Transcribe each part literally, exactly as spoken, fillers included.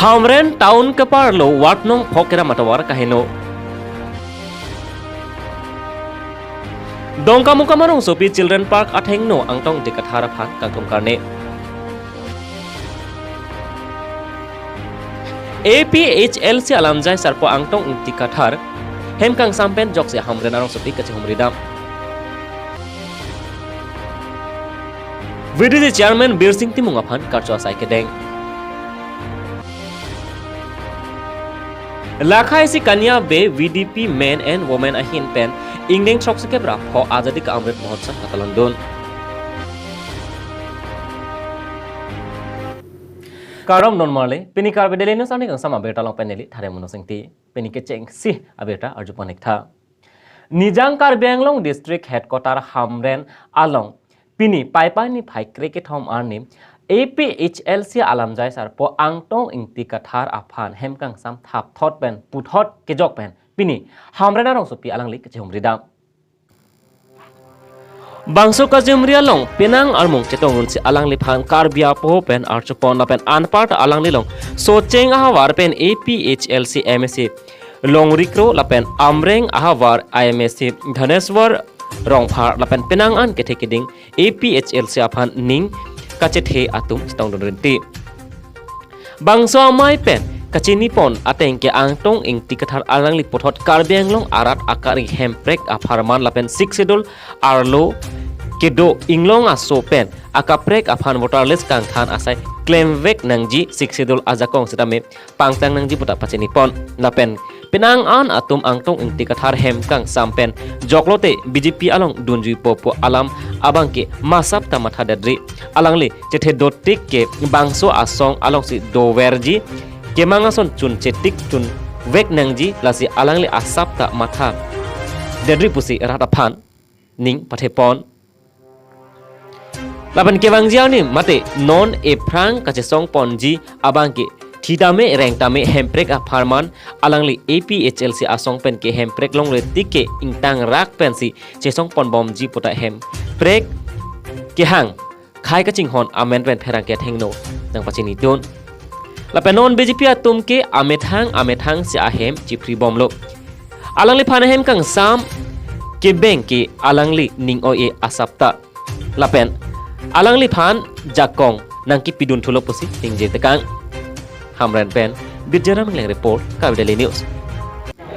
Hamren town keparlo ward nong phok keram atovar kaheno. Dongkamukam arongsopi Children Park athengno Angtong Ingti Kathar aphan kangtum karne. A P H L C alamjai sarpo Angtong Ingti Kathar hem kangsam pen jokse Hamren arongsopi kachihumri dam. V D C Chairman Birsing Timung aphan karcho asai kedeng. Lakhai si Kanya Be V D P Men and Women ahin pen ingdeng throksi kep ra pho Azadi Ka Amrit Mahotsav katalon dun. Kardom non marli, pini Karbi Daily News arni kangsam abirta along pen neli Thare Mono Singti. Pini kechengsi abirta arju pon ik tha. Nijang Karbi Anglong District Headquarter Hamren along pini Paipai niphai krekethom arni A P H L C alamjai sarpo Angtong Ingti Kathar aphan hem kangsam thapthot pen puthot kejok pen pini Hamren arongsopi alangli kachihumri dam. Bangso kachihumri along penang armung chetong runsi alangliphan Karbi apoho pen archupon lapen anparta alanglilong Socheng ahavar pen A P H L C M A C Longri Kro lapen Amreng ahavar M A C Dhaneswar Rongphar lapen penang an kethe keding A P H L C aphan ning kachethe atum chetong dun rinti. Bangso amei pen kachinipon ateng ke Angtong Ingti Kathar alangli puthot Karbi Anglong arat akari Hemprek apharman lapen Sixth Schedule arlo kedo inglong aso pen akaprek aphan voter list kangthan asai klemvek nangji, Sixth Schedule ajakong sitame pangtang nangji puta pachinipon. Lapen penang an atum Angtong Ingti Kathar hem kangsam pen joklote B J P along dunjuipo pu alam abangke masap ta matha detri. Alangli chethe dotik ke bangso asong alongsi doverji, kemang ason chunchetik chunvek nangji, lasi alangli asap ta matha detri pusi rat aphan ning pathepon. Lapen kevangji arni mate non ephrang kachesongponji abangke thitame rengtame Hemprek apharman alangli A P H L C asong pen ke Hemprek longletik ke ingtangrak pensi chesongponbomji puta Hemprek kehang khei kachinghon amen pen pherangke athengno nangpachinidun. Lapen non B J P atum ke amethang amethang si ahem chiphribomlo. Alangliphan ahem kangsam kebeng ke alangli ning o-e asap ta. Lapen alangliphan jakong nangkepidun thulo pusi ningje tekang. Hamren pen Birjaram Engleng report, Karbi Daily News.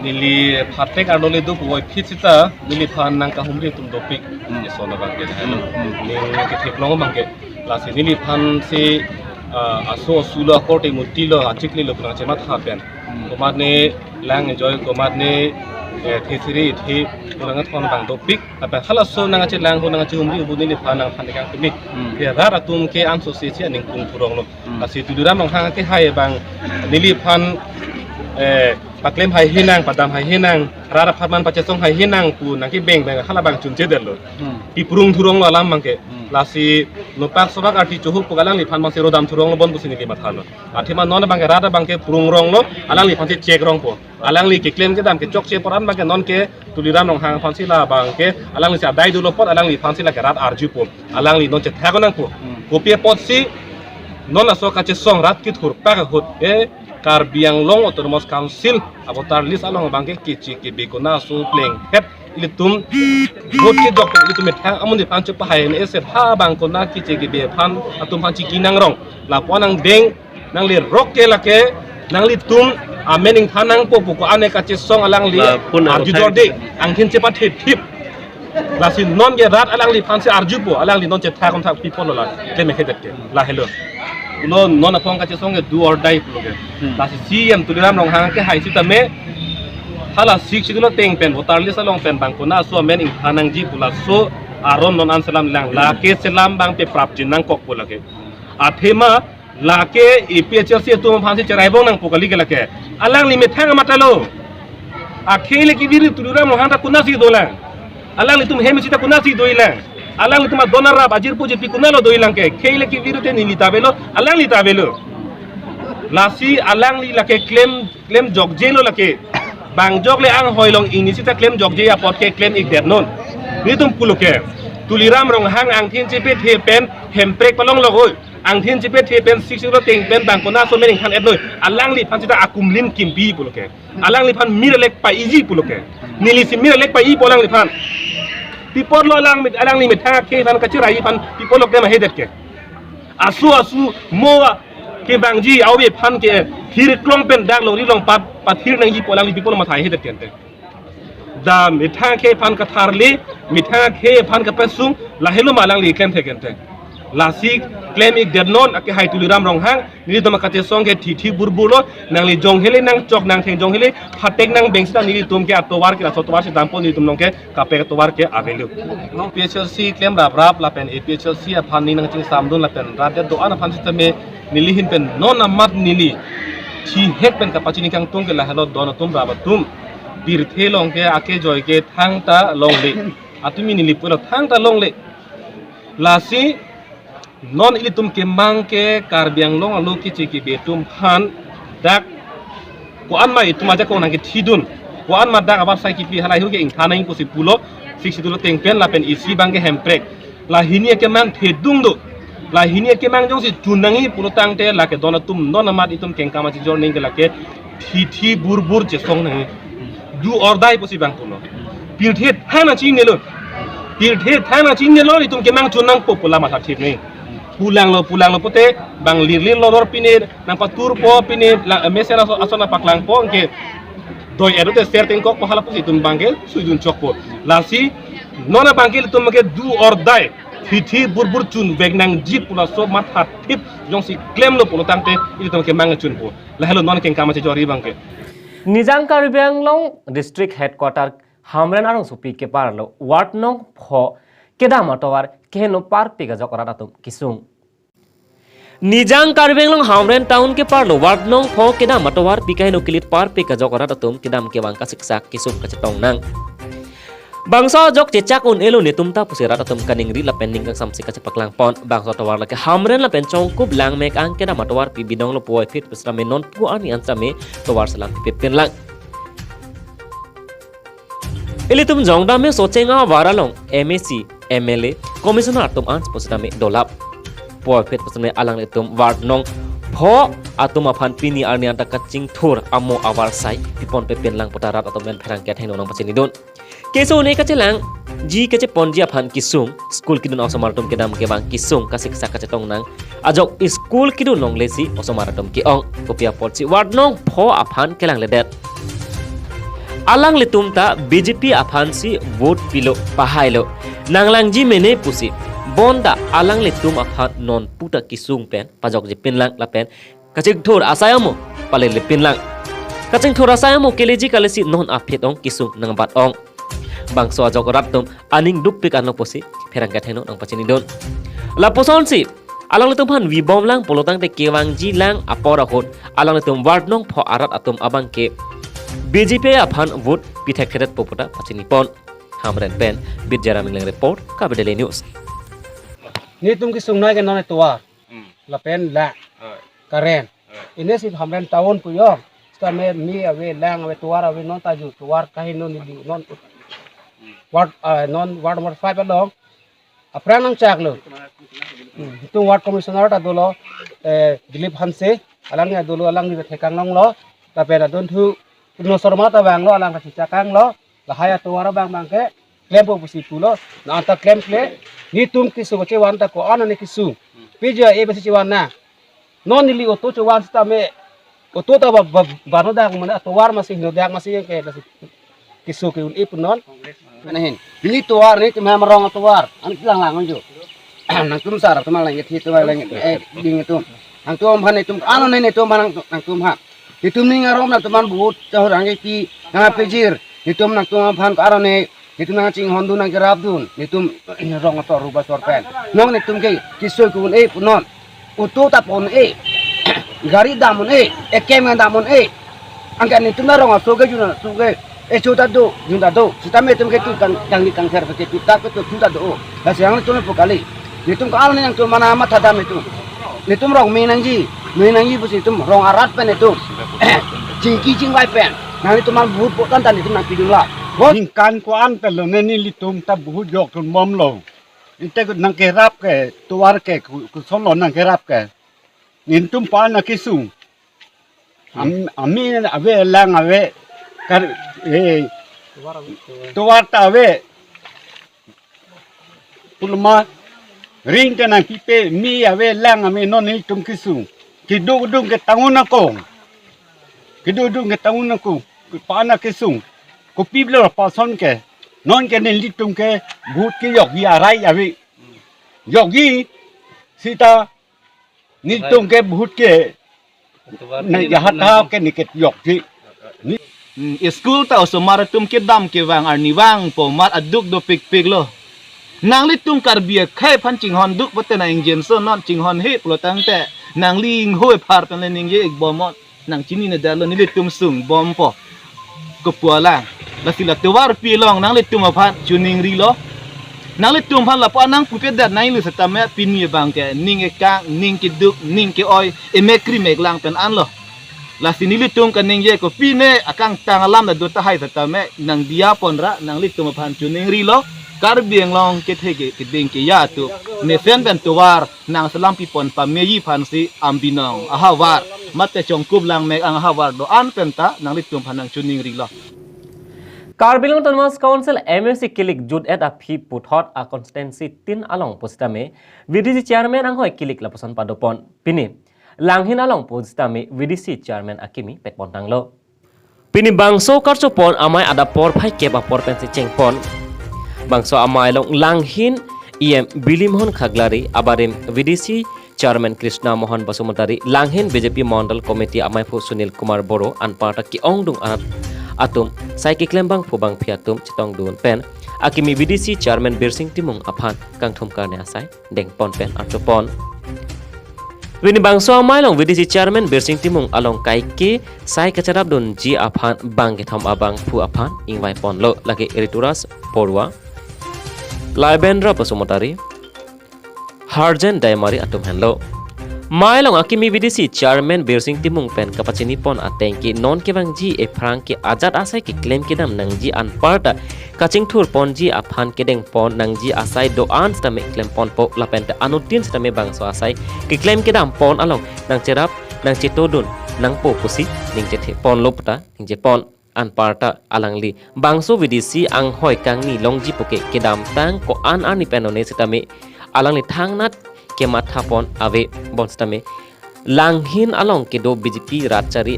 Neli phatek arnoli do puvoiphit sita neliphan nangkahumri atum dopik. Hmm. Eson abangke. Hmm, hmm. Ning ketheklong abangke. Lasi neliphan si, ah, aso asulo akorte mutilo achiklilo pu nangchematha pen. Hmm. Komatne lang enjoy, komatne, eh, thesiri thi pu nangthon abang dopik. Lapen halaso nangkachelang hu nangkachehumri hu neliphan nangthan ikang tumi. Hmm. Ke rat atum ke anso sesi aning kung thurong lo. Hmm. Lasi Tuliram Ronghang kehai abang neliphan, eh, paklem haihe nang, padam haihe nang, rat apharman pachesong haihe nang pu nangkebeng beng halabang chunchedetlo. Hmm. Kiprung thuronglo alam abangke. Hmm. Lasi nopak sobak arti chohu pu alangliphan abangsi rodam thuronglo bon pusi neli mathalo. Athema non abangke rat abangke prungronglo, alangliphansi chekrongpo. Alangli keklem kedam kechokche poran abangke non ke Tuliram Ronghang aphansi labangke alanglisi adai dolo apot alangliphansi lake rat arjupo. Alangli non chethak nangpo. Hmm. Kopi apotsi non laso kachesong rat kithurpak ahut e Karbi Anglong Autonomous Council avoter list along abangke keche kebe kona aso plengphet ilitum vote kejok pen ilitum methang amonit aphan chepahai ne ese ha abang kona keche kebe aphan atum aphan chiki nangrong. Lapu-an nangdeng nanglerok ke lake nanglitum amen ingthan nangpo pu ko-an e kachesong alangli lapu-an arju othai jorde angthin chepathe thip. Lasi non ke rat alangliphansi arjupo, alangli non chethak kon thak people lo la, klem kedet ke, lahelo. Pulo non aphong kachesong ke do or die pulo ke. Hmm. Lasi C E M Tuliram Ronghang kehai sitame, hala Sixth Schedule ateng pen, voter list along pen bang kona aso amen ingthan nangji pu laso aron non an selam lang, lake selam abang peprapji nangkokpo lake. Athema, lake A P H L C atum aphansi cheraibom nangpo kali ke lake. Alangli methang amatha lo. Akhei le kevir Tuliram Ronghang ta konatsi dolang. Alanglitum hem isi ta konatsi doilang. Alanglitum adon arap ajirpo jirpi konatlo doilang ke. Khei le kevir te neli ta avelo, alangli ta avelo. Lasi alangli lake klem, klem jokjelo lake. Bang jok le anghoi long ingni sita klem jokje apot ke klem ikdet non. Nelitum pulo ke. Tuliram Ronghang angthin chepathe pen Hemprek palong logoi. Angthin chepethe pen sixty-two ateng pen bang kona so mening than etnoi. Alangliphan sita akumlin kimpi pulo ke. Alangliphan miralek pa iji pulo ke. Neli si miralek pa i pu alangliphan. Pi apotlo alang mit, alangli methang akhei aphan kachiraiji aphan pi apotlo klem ahedet ke. Asu asu mo kevangji awi aphan ke thir klong pen dak longri long pa, pathir nangji pu alangli pi apotlo matha ahedet ke ante. Da methang akhei aphan katharli, methang akhei aphan kapesung, lahelo ma alangli klem thek ante. Lasi klem-ikdet non ake hai Tuliram Ronghang, nelitum akachesong ke thithi burbur lo, nangli jong hele nangchok nangtheng jong hele, phatek nangbeng sita nelitum ke atovar ke laso atovar si dampo nelitum along ke kaprek atovar ke avelo. P H L C klem raprap lapen A P H L C aphan ning nangchingsamdun lapen rat det do-an aphan sitame neli ahin pen non amat neli thihek pen kapachini kangtung ke lahelo don atum rap atum. Pirthe along ke akejoi ke thangta longle. Atumi neli pulo thangta longle. Lasi non ilitum kemang ke Karbi Anglong alo keche kebe atum aphan dak ko-an ma itum ajakong nangkethidun, ko-an ma dak abar sai kipi halahei ke ingthan nang pusi pulo, sixty-two ateng pen lapen isi abang ke Hemprek. Lahini akemang thedung do. Lahini akemang jongsi chun nangji pulo tangte lake don atum non amat itum kengkam achijor ning ke lake thithi burbur chesong nangji. Do or die pusi bang pulo. Pirthe thang nangchingnelo. Pirthe thang nangchingnelo itum kemang chun nangpo pu la matha thip nangji. Pulanglo, pulanglo pute bang lirlir lodor pine nangpaturpo pine la, mesen aso, aso nangpaklangpo anke doi edo te ser tengkokpo hala pusi itum abang ke suidun chokpo. Lasi non abang ke ilitum ke do or die. Thithi burbur chunvek nangji pu laso matha thip jongsi klemlo pulo tangte ilitum kemang chunpo. Lahelo non kengkam achijorji abang ke. Nijang Karbi Anglong District Headquarter Hamren arongsopi keparlo Ward nong pho kedam atovar keheno parpik ajok rat atum kesung. Nijang Karbi Anglong Hamren Town keparlo Ward nong pho kedam atovarpi keheno kelit parpik ajok rat atum kedam kevang kasiksak kesung kachetong nang. Bangso ajok chechak un-elo netum ta pusi rat atum kaningri lapen ning kangsamse kachepaklang pon. Bangso atovar lake Hamren lapen Chongkup Langmek ang kedam atovarpi bidonglo puvoiphit pusitame nonpu arni an sitame tovar selam pipip pinlang. Ilitum jongdam me Socheng avar along M A C, M L A, Commissioner atum an pusitame dolap. Puvoiphit pusitame alanglitum Ward nong pho atum aphan pini arni anta kachingthur amo avarsai pipon pepinlang puta rat atum pen pherangke athengno nangpachinidun. Keso ne kachelangji kacheponji aphan kesung, school kedun osomar atum kedam kevang kesung kasiksak kachetong nang. Ajok school kedun longle si osomar atum ke-ong. Kopi apotsi Ward nong pho aphan kelangledet. Alanglitum ta B J P aphansi vote pilo pahailo. Nanglangji mene pusi. Bonta alanglitum aphan nonpu ta kesung pen pajokji pinlang lapen kachingthur asai amo palele pinlang. Kachingthur asai amo keleji kalesi non aphi-et ong kesung nangbat ong. Bangso ajok rat atum aning dukpik anlo pusi pherangke athengno nangpachinidun. Lapusonsi alanglitum aphan vibomlang pulo tangte kevangjilang apor ahut alanglitum Ward nong pho arat atum abang ke B J P aphan vote pithekthedetpo puta pachinipon. Hamren pen Bidya Ramingleng report, Karbi Daily News. Netum kesung noi ke non atovar. Hmm. Lapen la. Hoi. Current. Hoi. Ini si Hamren Town pu yo. Sitame me ave, lang ave, tovar ave, non ta ju tovar kaheno neli non. Hmm. Ward, ah, non Ward number five along. Aphrang nangchaklo. Hmm. Itum Ward Commissioner ta dolo, eh, Dilip Hanse, alang ya dolo, alang ni thekang nanglo. Lapen adunthu Purno Sharma ta vanglo, alang ta chechakanglo. Lahai atovar abang abang ke klempo pusi pulo. Na anta klemkle. Netum kesung chevan ta ko-an ne kesung. P J A besi chevan na. Non neli auto chevan sitame auto ta ba, ba, bano dak mane atovar masi hino dak masi yang ke lasi kesung ke un-e pu non. Mane hin. Neli tovar netum hem arong atovar. An langlang jo. Nangtum sar atum lang iti atum lang eh ding atum. Nangtum aphan netum ano ne netum aphan nang, nangtum aphan. Netum ning arom nangtum aphan vote chahurang iti nangpejir. Netum nangtum aphan ko arone netum nangchinghondun nangkerapdun. Netum rong ator ruba tor pen. Non netum ke kesung ke un-e pu non. Auto ta pon-e. Gari dam un-e. Ekem dam un-e. Anke netum na rong aso ke jun aso ke. Echo ta do, jun ta do. Sitame netum ke tu kang, kangni kangther ke tu ta ke tu jun ta do. Lasi netum pu kali. Netum ko arone nangtum mana matha dam netum. Netum rong me nangji, me nangji pusi netum rong arat pen netum. Chingki chingvai pen. Nangtum aphan vote po tan tan netum nangpidunlo. Vote. Ningkan ko-an pen lo ne nelitum ta vote jokdunbomlo. Ante nangkerap ke, tovar ke, ku-, kosonlo nangkerap ke. Netum pa-an akesung. Am-, amen ave, lang ave, kar, eh, tovar ta ave. Pulma ring ke nangpipe, me ave, lang ave, non netum kesung. Kedodun ke tangun ako. Kedodun ke tangun ako. Pa-an akesung. Kopilo lapuson ke. Non ke nelitum ke vote kejokji arai ave. Jokji seta netum ke vote ke nang jahat ha ke ne kejokji. Hmm, school ta osomar atum kedam kevang arnivang pu amat aduk dopikpiklo. Nanglitum Karbi akhei aphan chinghon duk pute nang ingjenso, non chinghonhe pulo tangte nangli inghoi phar pen le ningje-ik bomnon. Nang chinine detlo, nelitum sungbompo. Kopulo. Lasi la tovarpi along nanglitum aphan choningrilo. Nanglitum aphan lapu-an nangpupedet nangli setame pini abang ke ning ekang, ning keduk, ning ke-oi, emek kri mek lang pen anlo. Lasi nelitum kaningje kopine akangtang alam ta do tahai setame nangdiya ponra, nanglitum aphan choningrilo. Karbi Anglong kethe ke keding keya atum mesen pen tovar nangselam pipon pameji aphansi ambinong ahavar mate chongkup langmek ang ahavar do-an penta nanglitum aphan nangchoningrilo. Karbi Anglong Autonomous Council M A C kilik jut-et aphi puthot a constituency tin along pusitame V D C chairman anghoi kilik lapuson padopon. Pini langhin along pusitame V D C chairman akimi pekpon tanglo. Pini bangso karchopon amei adap porphai kep apor pensi chengpon. Bangso amei along langhin E M Bilimohon Khaklari, abarim V D C chairman Krishna Mohan Basumatary, langhin B J P Mandal Committee ameiphu Sunil Kumar Boro, anparta ke-ongdung arat atum, sai keklem bangphu bangphi atum chetongdun pen akimi V D C chairman Birsing Timung aphan kangthum karne asai dengpon pen archopon. Pini bangso amei along V D C chairman Birsing Timung along kaike sai kacherapdunji aphan bang kethom abangphu aphan ingvaiponlo, lake Rituraj Porua, Laibendra Basumatary, Harjen Daimari atum henlo. Amei along akimi V D C chairman Birsing Timung pen kapachinipon ateng ke non kevangji ephrang ke ajat asai keklem kedam nangji anparta kachingthurponji aphan kedengpon nangji asai do-an setame klemponpo lapen te anuttin setame bangso asai keklem kedampon along nangcherap nangchetodun nangpo pusi ningjetheponlo puta ningjepon. Anparta alangli bangso V D C anghoi kangni longji puke kedamtang ko-an arni pen one setame alangli thangnat kemathapon ave, bonsitame langhin along kedo B J P rat chari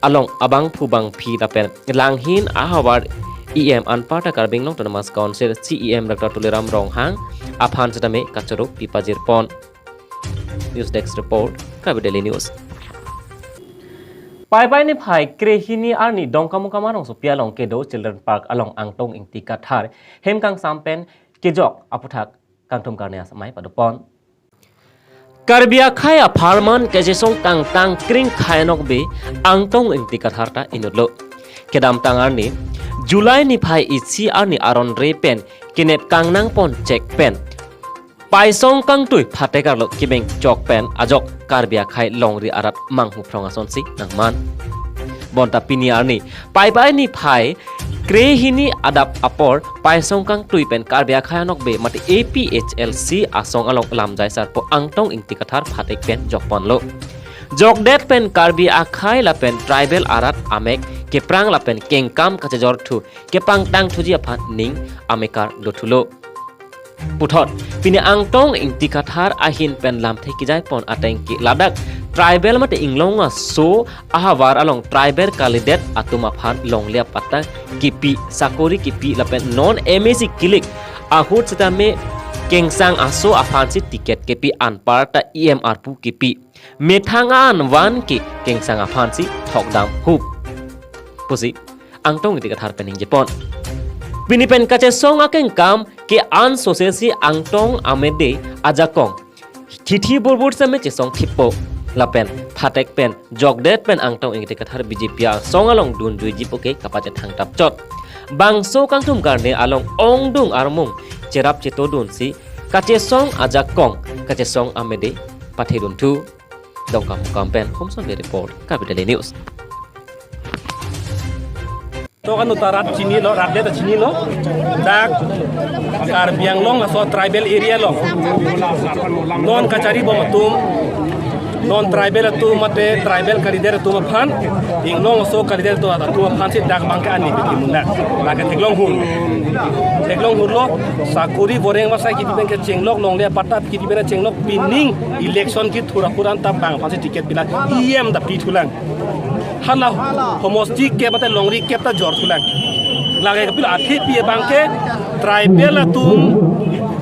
along abangphu bangphi lapen langhin ahavar E M anparta Karbi Anglong Autonomous Council C E M Doctor Tuliram Ronghang aphan setame kachoro pipajirpon. News Desk Report, Karbi Daily News. Paipai niphai krehini arni Dongkamukam arongsopi along kedo Children Park along Angtong Ingti Kathar hem kangsam pen kejok aputhak kangthum karne asai amei padopon. Karbi akhei apharman kachesong kangtang kring khai anokbe Angtong Ingti Kathar ta inutlo. Kedamtang arni July niphai isi arni aron re pen kenep kangnangpon chek pen paisong kangtui phatek arlo kibeng chok pen ajok Karbi akhei longri arat manghu phrong asonsi nangman. Bonta pini arni Paipai niphai krehini adap apor paisong kangtui pen Karbi akhei anokbe mate A P H L C asong along lamjai sarpo Angtong Ingti Kathar phatek pen jokponlo. Jokdet pen Karbi akhei lapen tribal arat amek keprang lapen kengkam kachejorthu kepangtangthuji aphan ning amekar dothulo. Puthot pini Angtong Ingti Kathar ahin pen lamthe kejaipon ateng ke ladak tribal mate inglong aso ahavar along tribal kalidet atum aphan longle apatta kepi, sakori kepi lapen non M A C kilik ahut setame kengsang aso aphansi ticket kepi anparta E M arpu kepi. Methang an van ke kengsang aphansi thokdam hup pusi Angtong Ingti Kathar pen ningjepon. Pini pen kachesong akengkam ke-an sosesi Angtong amede ajakong thithi burbur seme chesong thipo lapen phatek pen jokdet pen Angtong Ingti Kathar B J P asong along dunjuiji puke kapachethang tapchot. Bangso kangthum karne along ongdung armung cherap chetodunsi kachesong ajakong kachesong amede pathedunthu. Dongkamukam pen Homson Bey report, Karbi Daily News. Lo kan uta rat chinilo, rat det chinilo. Dak Karbi Anglong laso tribal area lo. Non kachari bom atum, non tribal atum mate tribal kalidet atum aphan, inglong aso kalidet atum, atum aphan si dak abangke ani piti munda. Lake theklong hur. Theklong hurlo, sakuri boreng masai kiti pen kechenglok, longle patta kiti pen chenglok, pining election kethur akuran ta bang aphan si ticket pilang, E M ta pithulang. Hala homosti kep mate longri kep ta jor thulang. Lake kapilo, athe pi abangke tribal atum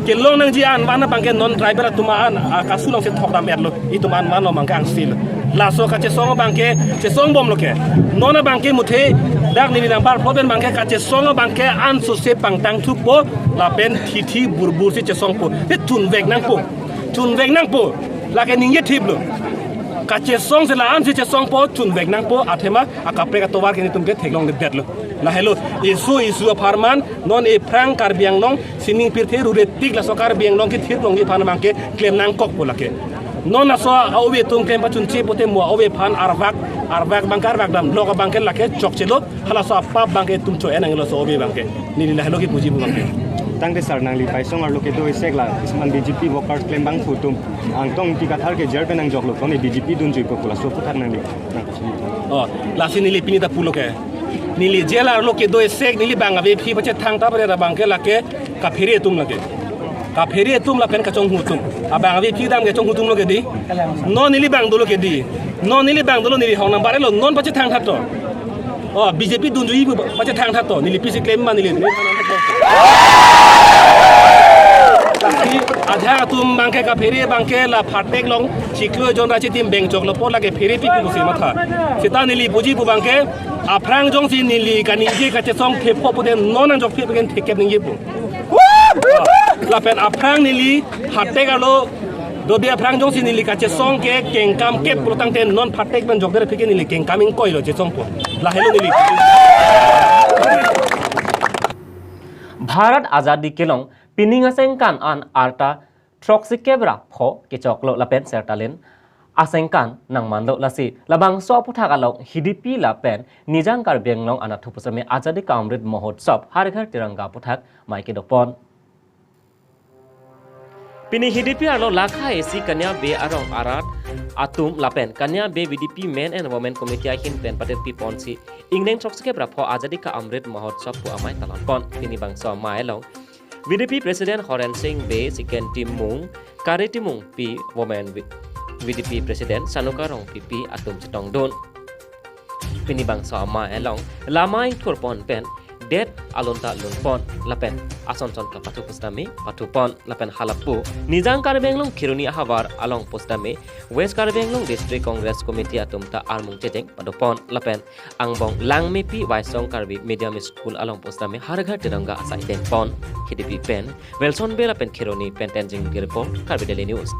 kelong nangji an van abangke non tribal atum an, a, kasu along si thokdam-etlo. Itum an van lo abangke angsil. Laso kachesong abangke chesong bomlo ke. Non abangke muthe dak neli number plot pen abangke kachesong abangke ansose pangtang thupo lapen thithi burbur si chesongpo. Te thunvek nangpo. Thunvek nangpo. Lake ningje thiplo. Kachesong si la-an si chesongpo, thunvek nangpo, athema akaprek atovar ke netum ke theklong detlo. Lahelo, isu isu apharman, non ephrang Karbi Anglong, sining pirthe rure tik laso Karbi Anglong kethir longji aphan abangke klem nangkokpo lake. Non laso a-ove atum klem pachunche pote mo a-ove aphan arvak, arvak abangke arvak dam, lok abangke lake chokchelo, halaso apap abangke itum cho-en nanglo laso ove abangke. Neli lahelo kipuji pu abangke. Tangte sir, nangli Baisong arlo kedo isek la, isman B J P workers klembangphu atum Angtong Ingti Kathar ke jail pen nangjoklo, tangte B J P dunjuipo pu laso aphuthak nangli nang. Oh, lasi neli pini ta pulo ke. Neli jail arlo kedo isek neli bang avephi pachethang ta pare ra abangke lake kaphere atum lake. Kaphere atum lapen kachonghu atum. Abang avephi dam kachonghu atumlo ke dei. Non neli bang dolo ke dei. Non neli bang dolo, neli hong number etlo, non pachethang tha to. Oh, B J P dunjuipo pachethang tha to. Neli pisi klem ma neli. Lasi ajahak atum abangke kaphere abangke la phatek along chiklo jon ra chitim bengchoklo apot lake phere pi pusi matha. Seta neli puji pu abangke aphrang jongsi neli kaningje kachesong thepho pote non nangjok phe pen thekep ningjepo. Lapen aphrang neli phatek arlo dode aphrang jongsi neli kachesong ke kengkam kep pulo tangte non phatek pen jokder aphi ke neli kengkam ingkoilo chesongpo. Lahelo neli. Bharat Azadi kelong pining asengkan an arta throksi kep ra pho kechoklo lapen sertalin asengkan nangmanlo, lasi labangso aphuthak along Hidipi lapen Nijang Karbi Anglong anatthu pusitame Azadi Ka Amrit Mahotsav Har Ghar Tiranga aphuthak mei kedopon. Pini Hidipi arlo lakha isi Kanya Bey arong arat atum lapen Kanya Bey V D P Men and Women Committee ahin pen patirpi ponsi ingdeng throksi kep ra pho Azadi Ka Amrit Mahotsav pu amei talonpon. Pini bangso amei along V D P President Horen Sing Bey, Siken Timung, Kari Timungpi, Women V-, V D P President Sanuka Rongpipi atum chetongdun. Pini bangso amei along lamai thurpon pen det alun ta lunpon lapen ason son kapathu pusitame pathupon lapen halapu Nijang Karbi Anglong Kheroni ahavar along pusitame West Karbi Anglong District Congress Committee atum ta armung chejeng padopon lapen angbong Langmepi Waisong Karbi Medium School along pusitame Har Ghar Tiranga asai dengpon. Hidipi pen Wilson Bey lapen Kheroni pen Tenzing Ingti report, Karbi Daily News.